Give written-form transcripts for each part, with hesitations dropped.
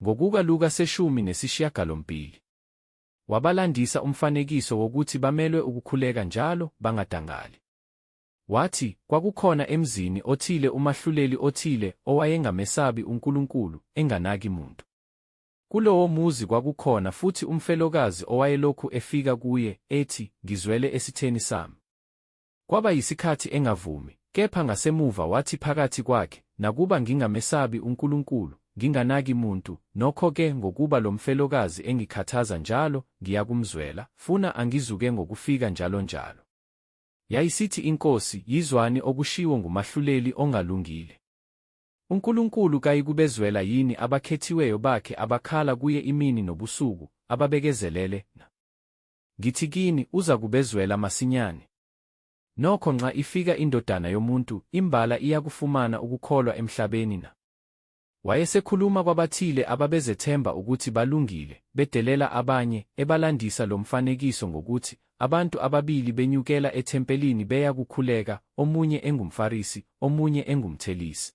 Ngokuka Luka seshumi nesishiyagalombili. Wabalandisa umfanekiso wokuthi bamelwe ukukhuleka njalo, bangadangali. Wathi, Kwakukhona emzini othile umahluleli othile owayengamesabi uNkulunkulu, enganaki muntu. Kulowomuzi kwakukhona futhi umfelokazi owayelokhu efika kuye, ethi, Ngizwele esitheni sami. Kwaba yisikhathi engavumi, kepha ngasemuva wathi phakathi kwakhe, Nakuba ngingamesabi uNkulunkulu, nginganaki muntu, nokho-ke ngokuba lo mfelokazi engikhathaza njalo, ngiyakumzwela, funa angizuke ngokufika njalonjalo. Yayisithi iNkosi, Yizwani okushiwo ngumahluleli ongalungile. UNkulunkulu kayikubezwela yini abakhethiweyo bakhe abakhala kuye imini nobusuku, ababekezelele, na? Ngithi kini, uzakubezwela masinyane. Nokho nxa ifika iNdodana yomuntu, imbala iyakufumana ukukholwa emhlabeni na? Wayesekhuluma kwabathile ababezethemba ukuthi balungile, bedelela abanye, ebalandisa lo mfanekiso ngokuthi, Abantu ababili benyukela ethempelini beya kukhuleka, omunye engumFarisi, omunye engumthelisi.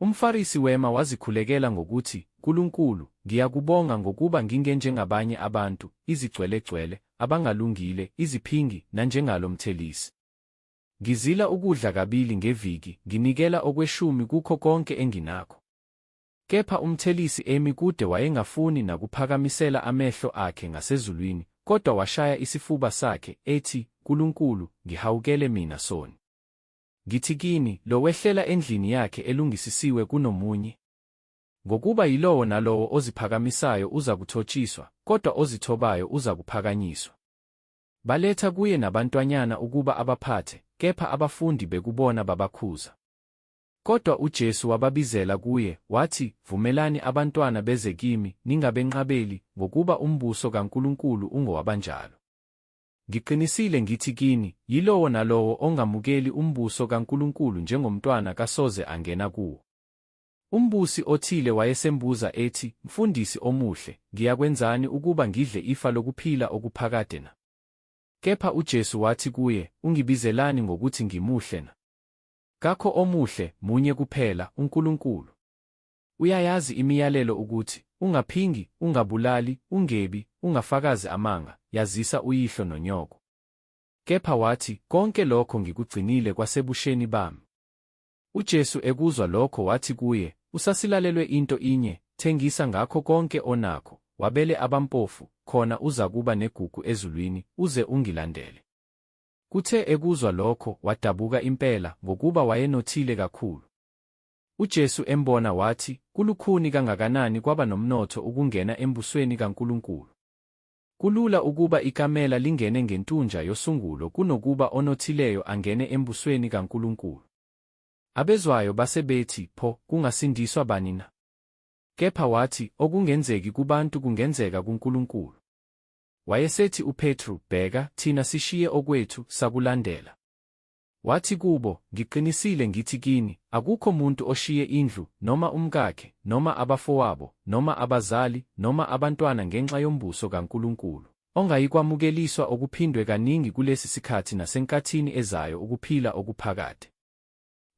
UmFarisi wema wazikhulekela ngokuthi, Nkulunkulu, ngiyakubonga ngokuba ngingenjengabanye abantu, izigcwelegcwele, abangalungile, iziphingi, nanjengalo mthelisi. Ngizila ukudla kabili ngeviki, nginikela okweshumi kukho konke enginakho. Kepha umthelisi emi kude wayengafuni nakuphakamisela amehlo akhe ngasezulwini, kodwa washaya isifuba sakhe, ethi, Nkulunkulu, ngihawukele mina soni. Ngithi kini, lo wehlela endlini yakhe elungisisiwe kunomunye. Ngokuba yilowo nalowo oziphakamisayo uzakuthotshiswa, kodwa ozithobayo uzakuphakanyiswa. Baletha kuye nabantwanyana ukuba abaphathe, kepha abafundi bekubona babakhuza. Kodwa uJesu wababizela kuye, wathi, Vumelani abantwana beze kimi, ningabenqabeli, ngokuba umbuso kaNkulunkulu ungowabanjalo. Ngiqinisile ngithi kini, yilowo nalowo ongamukeli umbuso kaNkulunkulu njengomntwana kasoze angena kuwo. Umbusi othile wayesembuza ethi, Mfundisi omuhle, ngiyakwenzani ukuba ngidle ifa lokuphila okuphakade na? Kepha uJesu wathi kuye, Ungibizelani ngokuthi ngimuhle na? Kakho omuhle, munye kuphela, uNkulunkulu. Uyayazi imiyalelo ukuthi, Ungaphingi, ungabulali, ungebi, ungafakazi amanga, yazisa uyihlo nonyoko. Kepha wathi, Konke lokho ngikugcinile kwasebusheni bami. UJesu ekuzwa lokho wathi kuye, Usasilalelwe into inye, thengisa ngakho konke onakho, wabele abampofu, khona uzakuba negugu ezulwini, uze ungilandele. Kuthe ekuzwa lokho, wadabuka impela, ngokuba wayenothile kakhulu. UJesu embona wathi, Kulukhuni kangakanani kwaba nomnotho ukungena embusweni kaNkulunkulu! Kulula ukuba ikamela lingene ngentunja yosungulo kunokuba onothileyo angene embusweni kaNkulunkulu. Abezwayo base bethi, Pho, kungasindiswa bani na? Kepha wathi, Okungenzeki kubantu kungenzeka kuNkulunkulu. Wayesethi uPetru, Bheka, thina sishiye okwethu, sakulandela. Wathi kubo, Ngiqinisile ngithi kini, akukho muntu oshiye indlu, noma umkakhe, noma abafowabo, noma abazali, noma abantwana ngenxa yombuso kaNkulunkulu, ongayikwamukeliswa okuphindwe kaningi kulesi sikhathi nasenkathini ezayo ukuphila okuphakade.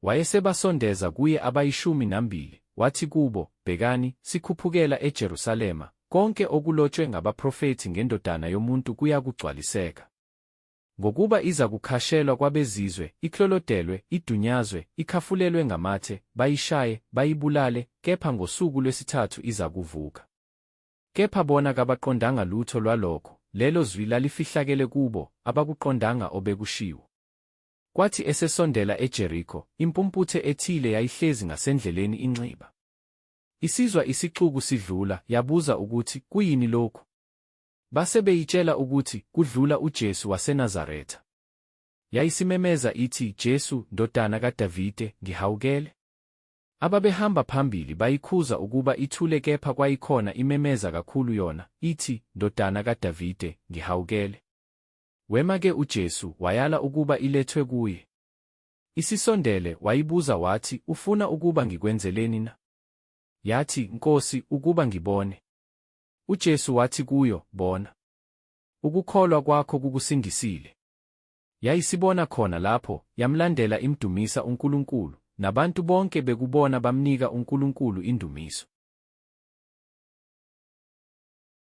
Wayesebasondeza kuye abayishumi nambili, wathi kubo, Bhekani, sikhuphukela eJerusalema, konke okulotshwe ngabaprofethi ngeNdodana yomuntu kuyakugcwaliseka. Ngokuba izakukhashelwa kwabezizwe, iklolodelwe, idunyazwe, ikhafulelwe ngamathe, bayishaye, bayibulale, kepha ngosuku lwesithathu izakuvuka. Kepha bona kabaqondanga lutho lwalokho, lelo zwi lalifihlakele kubo, abakuqondanga obekushiwo. Kwathi esesondela eJeriko, impumputhe ethile yayihlezi ngasendleleni inxiba. Isizwa isixuku sidlula, yabuza ukuthi, Kuyini lokhu? Base beyitshela ukuthi, Kudlula uJesu waseNazaretha. Yayisimemeza ithi, Jesu, Ndodana kaDavide, ngihawukele. Ababehamba phambili bayikhuza ukuba ithule kepha kwayikhona imemeza kakhulu yona, ithi, Ndodana kaDavide, ngihawukele. Wema-ke uJesu, wayala ukuba ilethwe kuye. Isisondele, wayibuza wathi, Ufuna ukuba ngikwenzeleni na? Yathi, Nkosi, ukuba ngibone. UJesu wathi kuyo, Bona. Ukukholwa kwakho kukusindisile. Yayisibona khona lapho, yamlandela imdumisa uNkulunkulu, nabantu bonke bekubona bamnika uNkulunkulu indumiso.